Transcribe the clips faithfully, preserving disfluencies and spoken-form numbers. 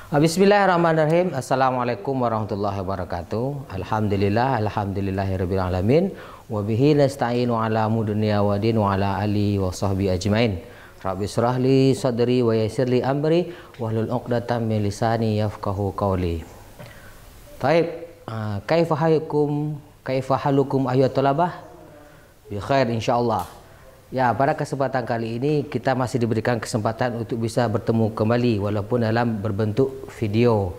Bismillahirrahmanirrahim. Assalamualaikum warahmatullahi wabarakatuh. Alhamdulillah, alhamdulillahirabbil alamin. Wa bihi nasta'inu ala umuri dunya wa din wa ala alihi wa sahbihi ajmain. Rabbi israh li sadri wa yassir li amri wahlul 'uqdatam min lisani yafqahu qawli. Taib, ah, kaifa halukum, kaifa halukum ayyuhat thalabah? Bi khair, insyaallah. Ya, pada kesempatan kali ini kita masih diberikan kesempatan untuk bisa bertemu kembali walaupun dalam berbentuk video.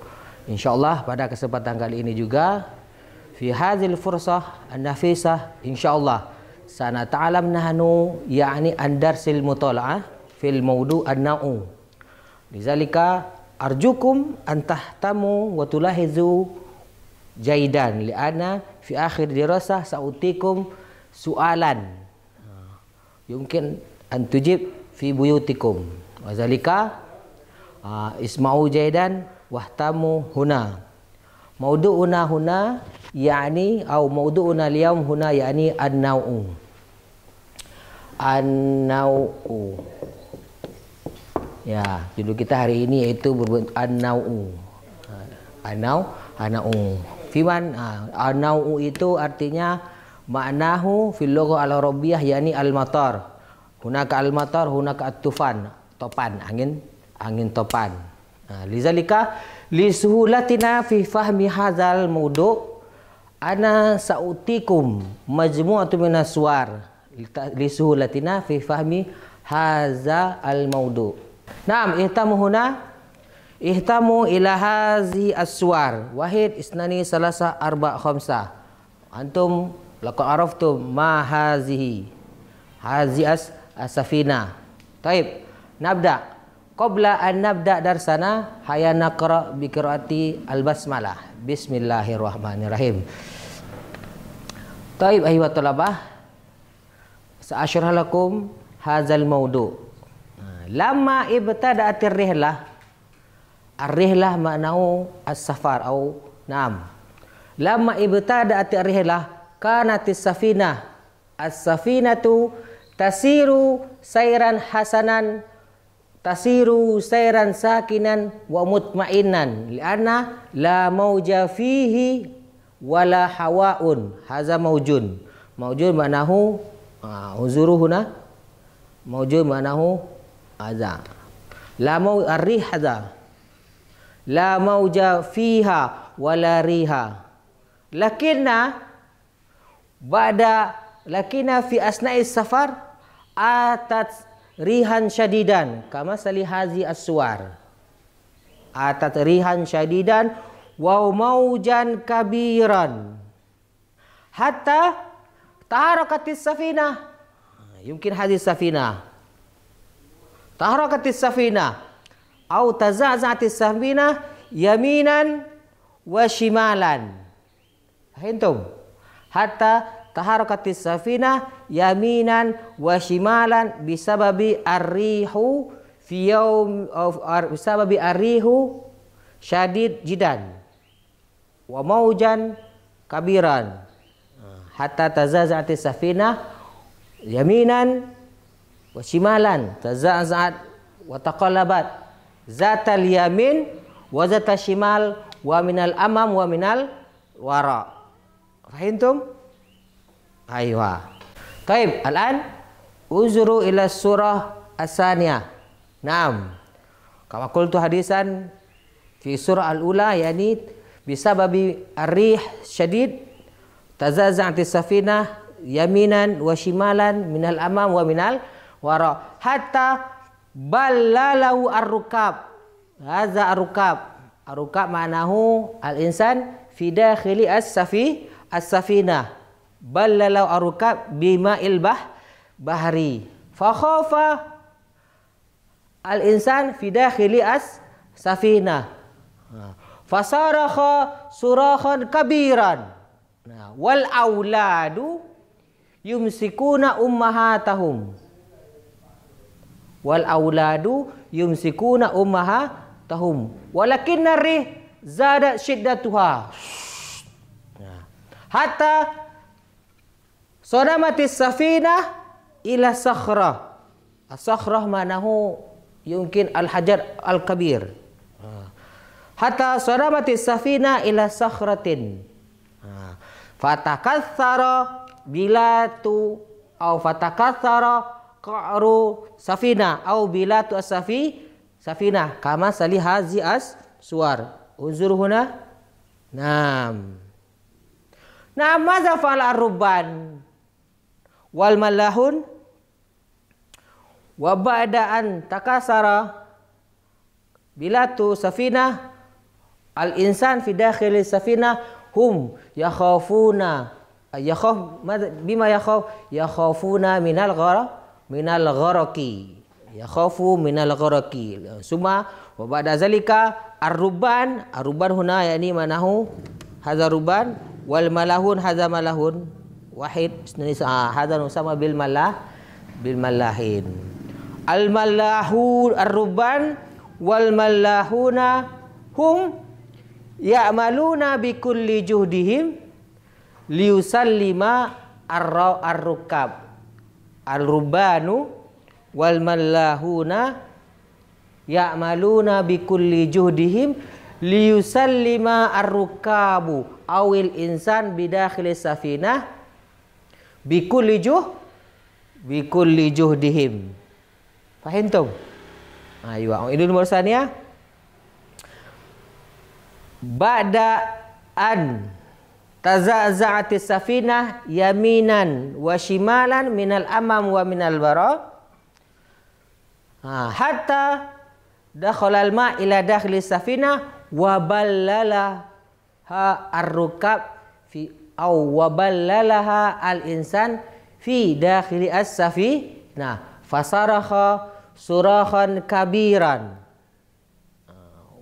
Insyaallah pada kesempatan kali ini juga, fi hadzil fursah an-nafisah, insyaallah sanata'allam nahnu, yakni an darsil muthala'ah fil maudu' an-nau'u. Lidzalika arjukum an tahtamu wa tulahizu jaidan, li'anna fi akhir dirasah sa'utikum su'alan yumkin an tujib fi buyutikum. Wa dzalika, ah, isma'u jaidan wahtamu huna. Maudu'una huna, yakni, au maudu'una al-yaum huna, yakni an-nau'u. An-nau'u. Ya, judul kita hari ini yaitu berbentuk an-nau'u. An-nau, an-nau'u. Fiman, ah, an-nau'u itu artinya, ma'nahu fil lughah al-arabiyyah, yakni al-matar. Hunaka al-matar, hunaka at-tufan. Topan, angin, angin topan. Ah, lidzalika, li suhulatina fi fahmi hadzal maudu', ana sa'utikum majmu'atun minas suwar. Li ta-, li suhulatina fi fahmi hadzal maudu'. Naam, ihtamu huna, ihtamu ila hadzihi as-suwar. Wahid, isnani, salasa, arba, khamsa. Antum laqad araftum ma hadzihi. Hadzihi as-, as-safinah. Taib, nabda. Qabla an nabda darsana, haya naqra bi qiraati al-basmalah. Bismillahirrahmanirrahim. Taib, ayyuhat thalabah, sa'asyrah lakum hadzal maudu'. Lamma ibtada'atir rihlah, ar-rihlah ma'nahu as-safar au, naam. Lamma ibtada'atir rihlah, kanatis safinah, as-safinatu tasiru sairan hasanan, tasiru sairan sakinan wa mutmainnan, li'anna la mauja fihi wala hawaun. Haza maujun. Maujun ma'nahu, ah, unzuru huna. Maujun ma'nahu haza. La mau-, ar-rih haza. La mauja fiha wala riha. Lakinna ba'da, lakinna fi asna'is safar atat rihan syadidan, kama sali hadzihi as-suwar. Atat rihan syadidan wa maujan kabiran. Hatta taharakatis safinah. Yumkin hadzihi safinah. Taharakatis safinah. Au taza'za'atis safinah yaminan wa shimalan. Fahimtum? Hatta taharakatis safinah yaminan wa shimalan bisababi ar-rihu fi yaum, of, ar-, bisababi ar-rihu syadid jidan wa maujan kabiran. Hatta tazaza'atis safinah yaminan wa shimalan, tazaza'at wa taqallabat, zatal yamin wa zatal shimal, wa minal amam wa minal wara. Fahimtum? Aywa. Taib, al-an unzuru ila surah as-saniyah. Naam. Kama qultu hadisan fi surah al-ula, yani bisababi ar-rih syadid, tazaza'atis safinah yaminan wa shimalan minal amam wa minal wara. Hatta ballalahu ar-rukab. Haza ar-rukab. Ar-rukab ma'nahu al-insan fi dakhili as-safi-, as-safinah. Ballalahu ar-rukab bima'il bah-, bahri. Fakhafa al-insan fi dakhili as-safinah. Ha. Fasarakha surakhan kabiran. Nah, wal auladu yumsikuna ummahatahum. Wal auladu yumsikuna ummahatahum. Walakinnar rih zadat syiddatuha. Nah. Hatta sadamatis safinah ila sakhrah. As-sakhrah ma'nahu yumkin al-hajar al-kabir. Ha. Hatta sadamatis safina ila sakhratin. Ha. Fatakatsara bilatu au fatakatsara qa'ru safina au bilatu as-safi-, safina kama sali hazi as-suwar. Unzur huna. Naam. Naam, madza fa'ala ar-rubban wal mallahun wa ba'da an takasara bilatu safina, al-insan fi dakhili safina, hum yakhafuna, yakhaf-, madza, bima yakhaf, yakhafuna minal ghara-, minal gharaqi. Yakhafu minal gharaqi. Summa wa ba'da zalika ar-rubban, ar-rubban huna yakni ma'nahu hadza rubban, wal mallahun hadza mallahun. Wahid, ah, hadza yusamma bil mallah, bil mallahin. Al-mallahu ar-rubban wal mallahuna hum ya'maluna bi kulli juhdihim liyusallima ar-ra-, ar-rukab. Ar-rubbanu wal mallahuna ya'maluna bi kulli juhdihim liyusallima ar-rukabu awil insan bidakhili safinah bi kulli juh-, bi kulli juhdihim. Fahimtum? Aywa, u'idu marah tsaniyah. Ba'da an taza'za'atis safinah yaminan wa shimalan minal amam wa minal wara. Ha, hatta dakhalal ma' ila dakhli safinah wa ballalaha ar-rukab fi, au wa ballalaha al-insan fi dakhili as-safinah. Fasarakha surakhan kabiran.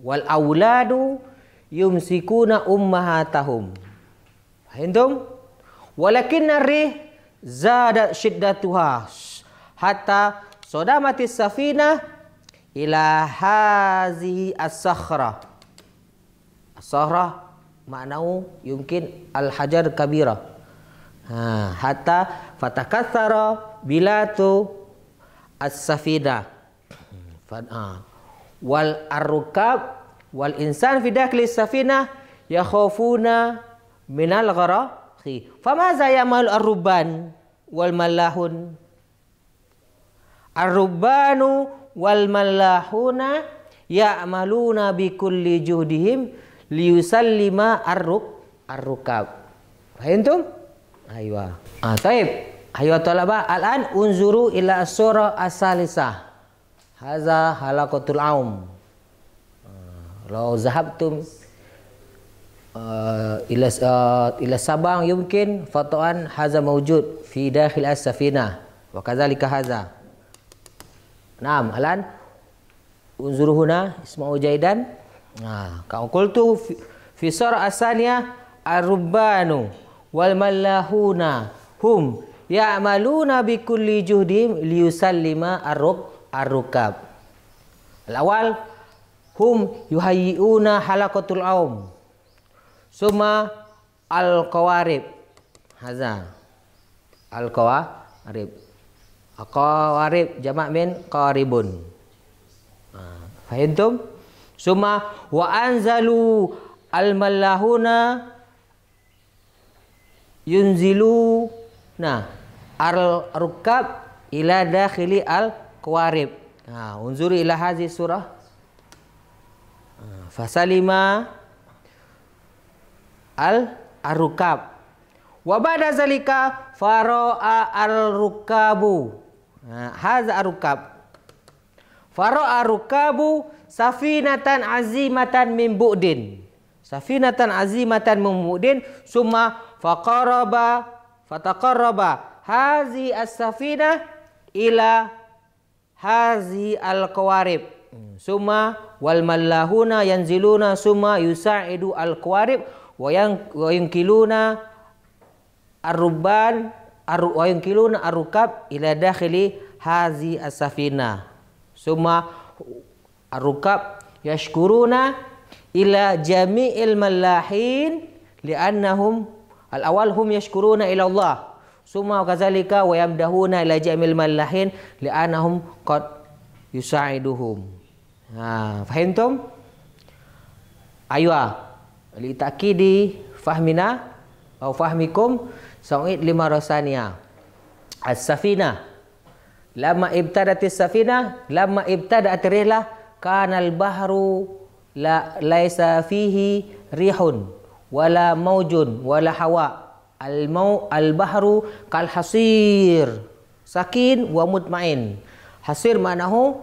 Wal auladu yumsikuna ummahatahum. Fahimtum? Walakinna rih zadat syiddatuha hatta sadamatis safinah ila hazihi as-sakhra. As-sakhra maknahu yumkin al-hajar kabira. Ha, hatta fatakatsara bilatu as-safinah. Fa-, ha. Wal ar-rukab wal insan fi dakhli safinah yakhafuna minal gharaqi. Famaza ya'malu ar-rubban wal mallahun? Ar-rubbanu wal mallahuna ya'maluna bi kulli juhdihim liyusallima ar-ruk-, ar-rukab. Fahimtum? Aywa. Ah, taib. Aywa talaba, al-an unzuru ila as-surah as-salisah. Haza halaqatul aum. Ah, lau zahabtum, ah, ila, ah, ila Sabang yumkin fato'an haza maujud fi dakhil as-safinah. Wa kadzalika haza. Naam, al-an unzuru huna, isma'u jaidan. Ah, ka qultu fi, fi surah as-saniyah ar-rubbanu wal mallahuna hum ya'maluna bi kulli juhdihim liyusallima ar-ruk-, ar-rukab. Al-awwal, hum yuhayyi'una halaqatul aum. Summa al-qawarib. Haza. Al-qawarib. Qawarib jamak min qaribun. Ha, fahimtum? Summa wa anzalu al-mallahuna yunziluna ar-rukab ila dakhili al-qawarib. Ha, unzuru ila hazi surah. Ha, fasalima al-, ar-rukab. Wa ba'da zalika faro'a ar-rukabu. Ha, haza ar-rukab. Faro'a ar-rukabu safinatan azimatan min bu'din. Safinatan azimatan min bu'din, summa faqaraba, fataqarraba hazi as-safinah ila hazi al-qawarib. Summa wal mallahuna yanziluna summa yusa'idu al-qawarib wa yan-, wa yunkiluna ar-rubban, ar-, wa yunkiluna ar-rukab ila dakhili hazi as-safinah. Summa ar-rukab yashkuruna ila jami'il mallahin li'annahum, al-awwal hum yashkuruna ila Allah. Summa kadzalika wa yamdahuna ila jami'il mallahin li'annahum qad yusa'iduhum. Ha, fahimtum? Aywa, li ta'kidi fahmina au fahmikum, sa'u'id lima rasania. As-safinah. Lamma ibtadatis safinah, lamma ibtada'at rihlah, kanal bahru la, laisa fihi rihun, wala maujun, wala hawa. Al-mau-, al-bahru kal hasir, sakin wa mutmain. Hasir maknahu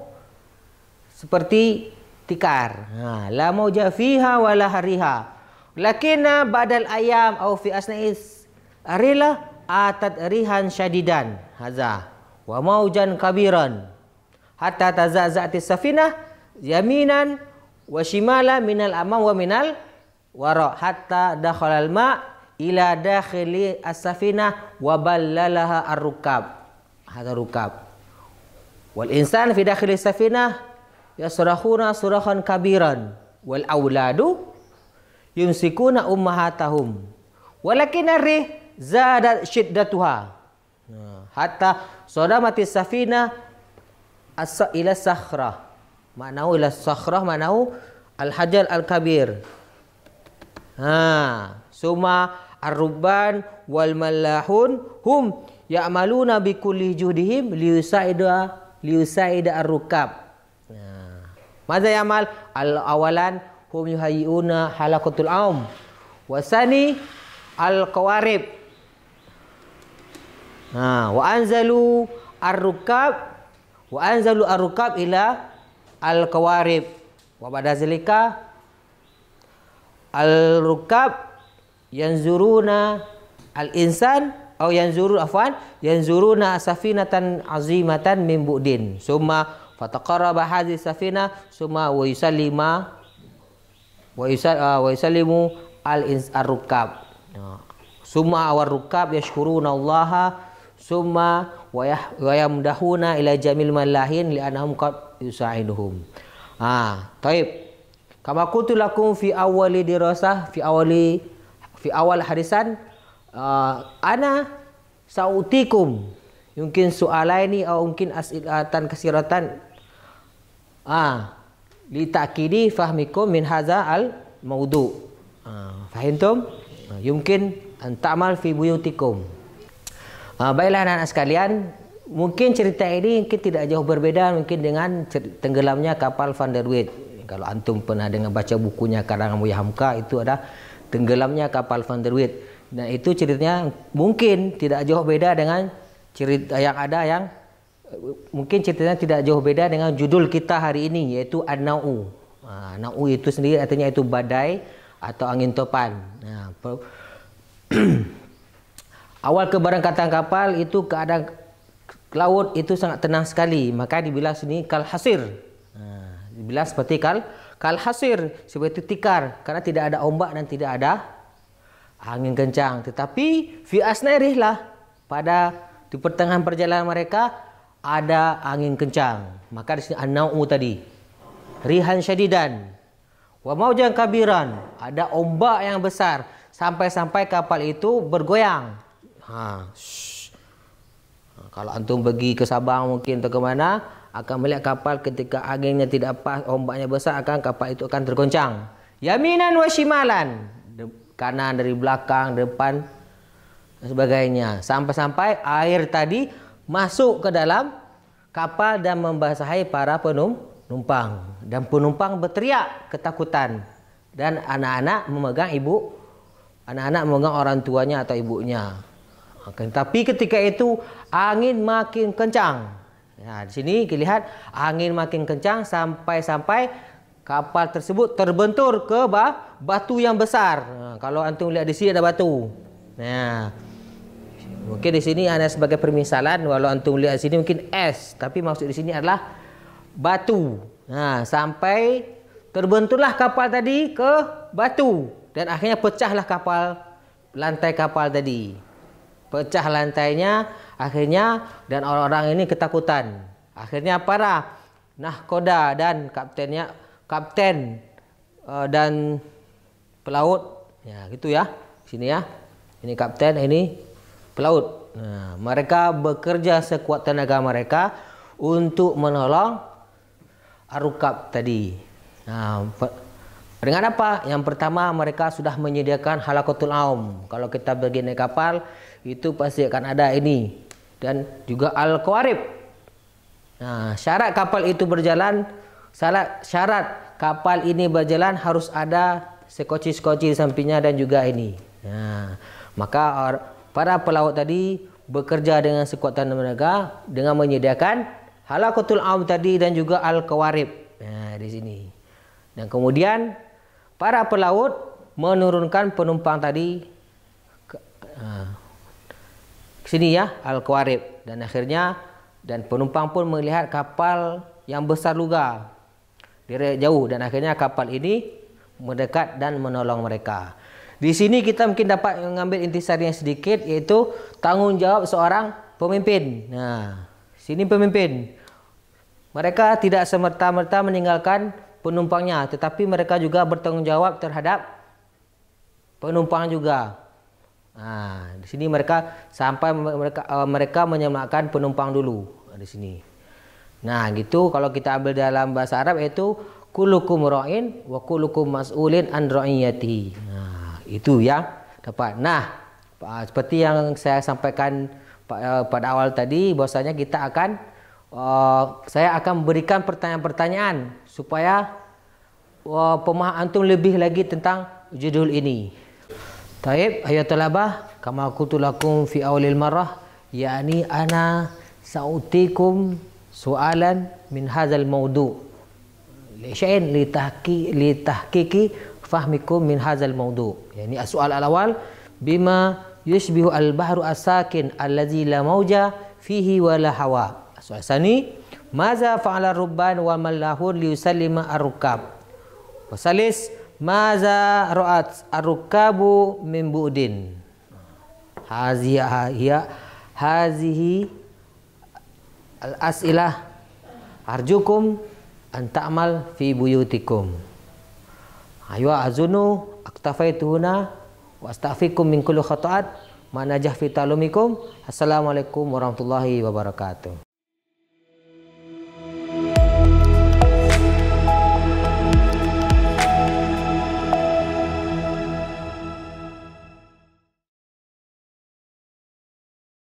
seperti tikar. Ha, la mauja fiha wala hariha. Lakinna ba'dal ayyam au fi asna'is rihlah atat rihan syadidan. Haza. Wa maujan kabiran. Hatta tazaza'atis safinah yaminan wa shimalan minal amam wa minal wara, hatta dakhalal ma' ila dakhili as-safinah wa ballalaha ar-rukab. Hadza rukab. Wal insan fi dakhili safinah yasrakhuna surahan kabiran. Wal auladu yumsikuna ummahatahum. Walakin ar-rih zadat syiddatuha. Nah, hatta sodamatis safinah asa ila sakhrah. Maknahu ila sakhrah, maknahu al-hajar al-kabir. Ha, summa ar-rubban wal malahun hum ya'maluna bi kulli juhdihim liyusaida, liyusaida ar-rukab. Nah, maza ya'mal? Al-awalan hum yuhayyi'una halaqatul aum. Wa sani al-qawarib. Ha, wa anzalu ar-rukab, wa anzalu ar-rukab ila al-qawarib. Wa ba'da zalika al-rukab yanzuruna al-insan, au yanzuru, afwan, yanzuruna safinatan azimatan min bu'din. Summa fataqarraba hadhihi safinah, summa wa yusallima, wa yusa-, ah, wa yusallimu al-ins-, ar-rukab. Ya. Summa war rukab yashkuruna Allaha, summa wa yah-, wa yamdahuna ila jamil mallahin li annahum qad yusa'iduhum. Ah, taib. Kama qultu lakum fi awwali dirasah, fi awwali, fi awal hadisan, ah, ana sa'utikum. Mungkin su'alaini au mungkin as'ilatan katsiratan. Ah, li ta'kidi fahmikum min hadza al-maudu'. Ah, fahimtum? Ah, yumkin an ta'mal fi buyutikum. Ah, baiklah anak-anak sekalian, mungkin cerita ini mungkin tidak jauh berbeda mungkin dengan cer-, tenggelamnya kapal Van der Wijk. Kalau antum pernah dengar baca bukunya karangan Buya Hamka, itu ada tenggelamnya kapal Van der Wijk. Nah, itu ceritanya mungkin tidak jauh beda dengan cerita yang ada yang, eh, mungkin ceritanya tidak jauh beda dengan judul kita hari ini, yaitu An-Nau'u. Ah, Nau'u itu sendiri artinya itu badai atau angin topan. Nah, pe-, awal keberangkatan kapal itu keadaan laut itu sangat tenang sekali, maka dibilang sini kal hasir. Nah, dibilang seperti kal, kal hasir, seperti tikar, karena tidak ada ombak dan tidak ada angin kencang. Tetapi fi asna'i rihlah, pada di pertengahan perjalanan mereka ada angin kencang. Maka di sini an-nau'u tadi. Rihan syadidan. Wa maujan kabiran, ada ombak yang besar sampai-sampai kapal itu bergoyang. Ha, shh. Ha, kalau antum pergi ke Sabang mungkin atau ke mana, akan melihat kapal ketika anginnya tidak pas, ombaknya besar, akan kapal itu akan tergoncang. Yaminan wa shimalan, de-, kanan dari belakang, depan, dan sebagainya. Sampai-sampai air tadi masuk ke dalam kapal dan membasahi para penum-, penumpang. Dan penumpang berteriak ketakutan. Dan anak-anak memegang ibu, anak-anak memegang orang tuanya atau ibunya. Oke, tapi ketika itu angin makin kencang. Ya, di sini kita lihat angin makin kencang sampai-sampai kapal tersebut terbentur ke ba-, batu yang besar. Nah, kalau antum lihat di sini ada batu. Nah, mungkin di sini hanya sebagai permisalan, walau antum lihat di sini mungkin es, tapi maksud di sini adalah batu. Nah, sampai terbenturlah kapal tadi ke batu dan akhirnya pecahlah kapal, lantai kapal tadi. Pecah lantainya akhirnya dan orang-orang ini ketakutan. Akhirnya para nahkoda dan kaptennya, kapten, eh, dan pelaut. Ya, gitu ya. Sini ya. Ini kapten, ini pelaut. Nah, mereka bekerja sekuat tenaga mereka untuk menolong Ar-Rukab tadi. Nah, pe-, Dengan apa? Yang pertama, mereka sudah menyediakan halaqatul aum. Kalau kita pergi naik kapal, itu pasti akan ada ini. Dan juga al-qawarib. Nah, syarat kapal itu berjalan, syarat, syarat kapal ini berjalan harus ada sekoci-sekoci di sampingnya dan juga ini. Nah, maka or-, para pelaut tadi bekerja dengan sekuat tenaga dengan menyediakan halaqatul aum tadi dan juga al-qawarib. Nah, di sini. Dan kemudian para pelaut menurunkan penumpang tadi ke, ha, ke sini ya, al-qawarib. Dan akhirnya, dan penumpang pun melihat kapal yang besar luga dari jauh, dan akhirnya kapal ini mendekat dan menolong mereka. Di sini kita mungkin dapat mengambil intisari yang sedikit, yaitu tanggung jawab seorang pemimpin. Nah, sini pemimpin. Mereka tidak semerta-merta meninggalkan penumpangnya, tetapi mereka juga bertanggung jawab terhadap penumpang juga. Ha, di sini mereka sampai mereka, eh, mereka menyelamatkan penumpang dulu. Ha, di sini. Nah, gitu kalau kita ambil dalam bahasa Arab, yaitu kullukum ra'in wa kullukum mas'ulin an ra'iyatihi. Nah, itu yang dapat. Nah, pa-, seperti yang saya sampaikan pa-, eh, pada awal tadi, bahwasanya kita akan, eh, saya akan berikan pertanyaan-pertanyaan supaya, eh, pemahaman antum lebih lagi tentang judul ini. Taib, ayyuhat thalabah, kama qultu lakum fi awalil marrah, yakni ana sa'utikum su'alan min hadzal maudu'. Li syai'in li tahqi-, li tahqiqi fahmikum min hadzal maudu'. Yakni as-su'al al-awwal, bima yusybihu al-bahru as-sakin allazi la mauja fihi wa la hawa. As-su'al tsani, maza fa'ala rubban wal malahun liyusallima ar-rukab? Wa tsalis, maza ra'at ar-rukabu min bu'din? Hazihi, hazihi al-as'ilah arjukum an ta'mal fi buyutikum. Aywa azunu aktafaitu huna wa astaghfirukum min kulli khata'at ma najah fi ta'lumikum. Assalamualaikum warahmatullahi wabarakatuh.